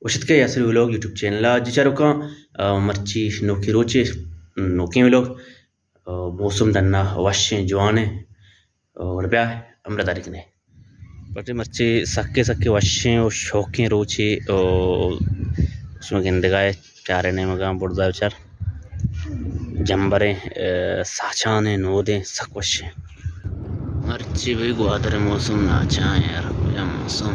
وش اتکے Yasir vlog YouTube channel ءَ۔ جی چاروکاں، آ، مرچی نوکیں روچے، نوکیں ولاگ، آ، موسم ڈنا وشیں جوانیں، آ، گڑا بیا ہمراہ داری کنے۔ پٹی مرچی سکے سکے وشیں و شوکیں روچے، آ، شما گندگائے چارے نیمگاں برزا بچار جمبریں، آ، ساچانیں نودیں سک وشیں۔ مرچی بھئی گوادر موسم ناچاں یار، کجا موسم۔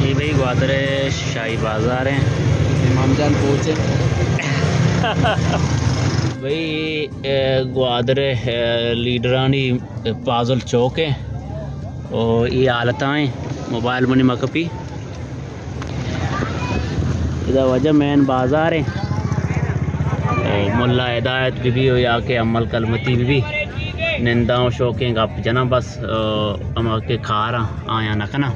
اے بھئی گوادر ءِ شاہی بازار ایں۔ امام جان پہنچے۔ بھئی، اے، گوادر ءِ، اے، لیڈرانی پازل چوک ایں۔ او اے حالتاں ایں، موبائل منی مکپی۔ ادا واجہ مین بازار ایں۔ او ملا ہدایت بہ بی و یا کہ امل کلمتی بہ بی، ننداں و شوکیں گپ جناں، بس، او ہما کہ کاراں آیاں نہ کناں۔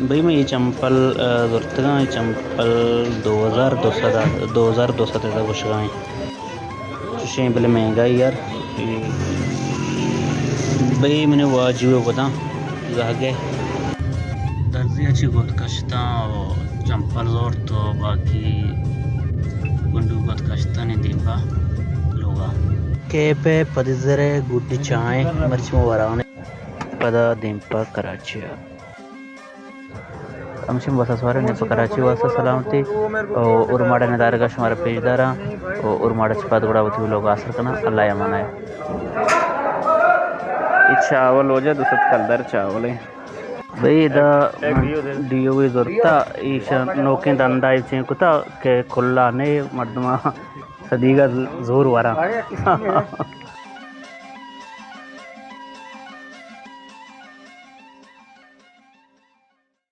بھئی، من اے چمپل، آ، زرتگاں، اے چمپل دو ہزار دو سد ءَ، دو ہزار دو سد ءَ گوشگا ایں۔ چشیں بلے مہنگائی یار۔ بھئی، من واجو ءَ گداں زہگے۔ درزی ءَ چہ گد کشتاں و چمپل زرت و باقی گنڈو گد کشتاں نی دیم پہ لوگا۔ کیپ ءِ پدی زر ءَ گڈی چاہیں مرچی ما ورانے۔ پدا دیم پہ کراچی ءَ۔ ہمشی بس ءَ سواریں پہ کراچی واسطہ سلامتی۔ او اورماڑہ ءِ ندارگ ءَ شمارا پیش داراں۔ او اورماڑہ ءَ چہ پد گڑا وتی ولاگ ءَ آسر کناں۔ اللہ ءِ امان ءَ۔ اے چاول واجہ دو سد کلدار چاول ایں۔ بھئی، ادا ڈی او وی زرتا، ایشاں نوکیں دندا چین کتا کہ کلا نے مردماں سدیگا زور وراں۔